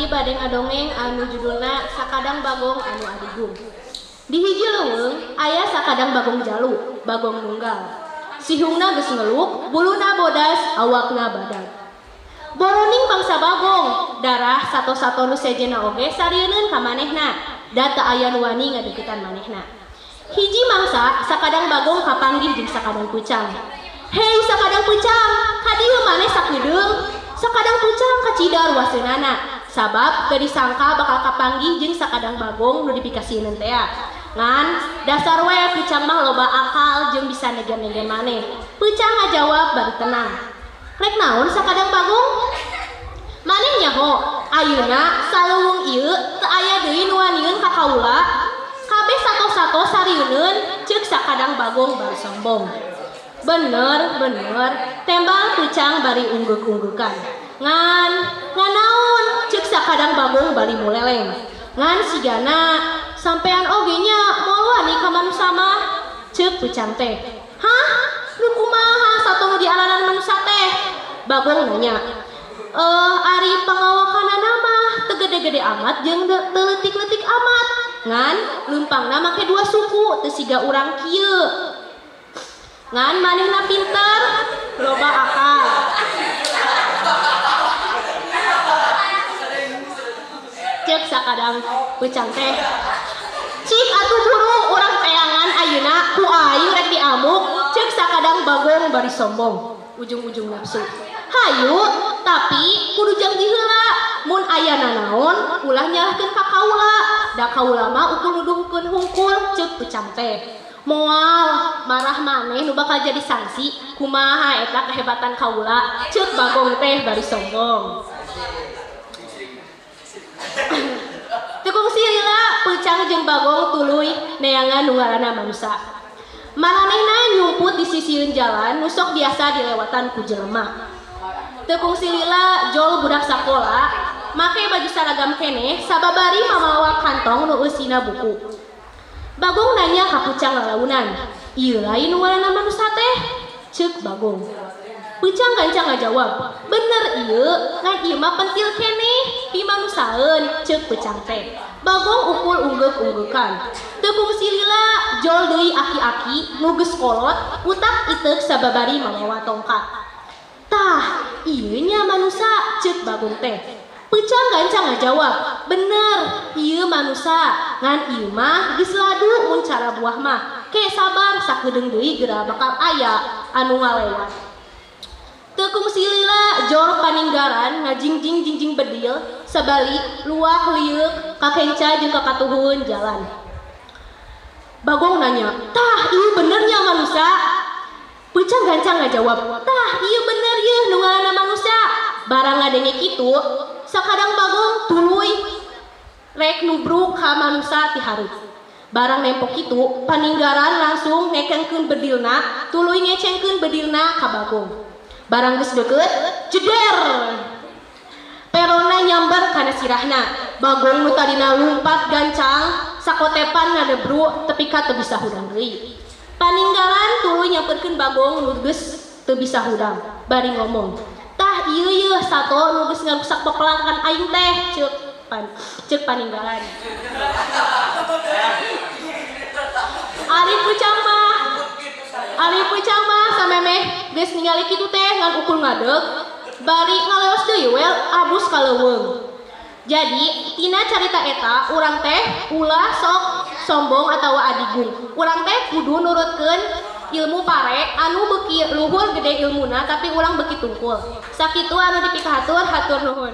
Abdi bade ngadongeng anu judulna Sakadang Bagong Anu Adigung. Di hiji leuweung aya sakadang bagong jalu, bagong nunggal. Sihungna geus ngeluk, buluna bodas, awakna badag. Boroning bangsa bagong, darah sato-sato nu sejenna oge sarieun ka manehna, da teu aya nu wani ngadeukeutan manehna. Hiji mangsa sakadang bagong kapanggih jeung sakadang pucang. Hei sakadang pucang, ka dieu maneh sakedeung? Sakadang pucang kacidar waseunana, sabab teu disangka bakal kapanggih jeung sakadang bagong nu dipikasieun tea. Ngan dasar we pucang mah loba akal jeung bisa negen-negen maneh. Pucang ngajawab bari tenang. Rek naon sakadang bagong? Maneh nyaho, ayeuna saleuweung ieu teu aya deui nu wanieun ka kaula. Kabeh sato-sato sarieuneun ceuk sakadang bagong bari sombong. Bener, bener, tembal pucang bari unggeuk-unggeukan. Ngan, ngan naon ceuk sakadang bagong bari muleleng. Ngan sigana sampean oge nya moal wani ka manusa mah ceuk pucang teh. Hah? Nu kumaha sato nu diaranan manusa teh? Bagong nanya. Ari pangawakanana mah teu gede-gede amat jeung teu leutik-leutik amat. Ngan leumpangna make dua suku teu siga urang kieu. Ngan manehna pinter, loba akal. Ceuk sakadang pucang teh. Cik atuh buru urang teangan ayeuna ku aing rek diamuk, ceuk sakadang bagong bari sombong, ujung-ujung nafsu. Hayu, tapi kudu janji heula, mun aya nanaon ulah nyalahkeun ka kaula, da kaula mah ukur nuduhkeun hungkul, ceuk pucang teh. Moal marah maneh nu bakal jadi sanksi, kumaha eta kehebatan kaula, ceuk bagong teh bari sombong. Teu kungsi lila pucang jeung bagong tuluy neangan nu ngaranna manusa. Maranehna nyumput di sisieun jalan nu sok biasa dilewatan ku jelema. Teu kungsi lila jol budak sakola make baju saragam keneh sababari mamawa kantong nu eusina buku. Bagong nanya ka pucang lalaunan, ieu lain nu ngaranna manusa teh? Ceuk bagong. Pucang gancang ngajawab, bener ieu, ngan ieu mah pentil keneh, pimanusaeun, ceuk pucang teh. Bagong ukul unggeuk-unggeukan. Teu kungsi lila jol deui aki-aki nu geus kolot, utak iteuk sababari mamawa tongkat. Tah, ieu nya manusa, ceuk bagong teh. Pucang gancang ngajawab, bener, ieu manusa, ngan ieu mah geus ladu mun cara buah mah. Ke sabar sakedeung deui geura bakal aya anu ngalewat. Teu kungsi lila jor paninggaran ngajingjing jingjing bedil sabali luak lieuk kakenca jeung kakatuhun jalan. Bagong nanya, tah ieu bener nya manusa? Pucang gancang ngajawab, tah ieu bener yeuh nu ngaranna manusa. Barang ngadenge kitu, sakadang bagong tuluy rek nubruk ka manusa ti hareup. Barang nempok kitu, paninggaran langsung ngekengkeun bedilna, tuluy ngecengkeun bedilna ka bagong. Barang geus deukeut, jeder. Perona nyamber kana sirahna. Bagong nu tadina lumpat gancang, sakotepan ngadebru tepi ka teu bisa hudang deui. Paninggaran tuluy nyamperkeun bagong nu geus teu bisa hudang, bari ngomong, tah ieu yeuh sato nu geus ngarusak pepelakan aing teh, ceuk paninggalan. Ari pucang mah samemeh geus ningali kitu teh ngan ukul ngadeg, bari ngaleos deui we abus ka leuweung. Jadi tina carita eta urang teh ulah sok sombong atawa adigung. Urang teh kudu nurutkeun ilmu pare anu beuki luhur gede ilmuna tapi urang beuki tungkul. Sakitu anu dipikahatur, hatur nuhun.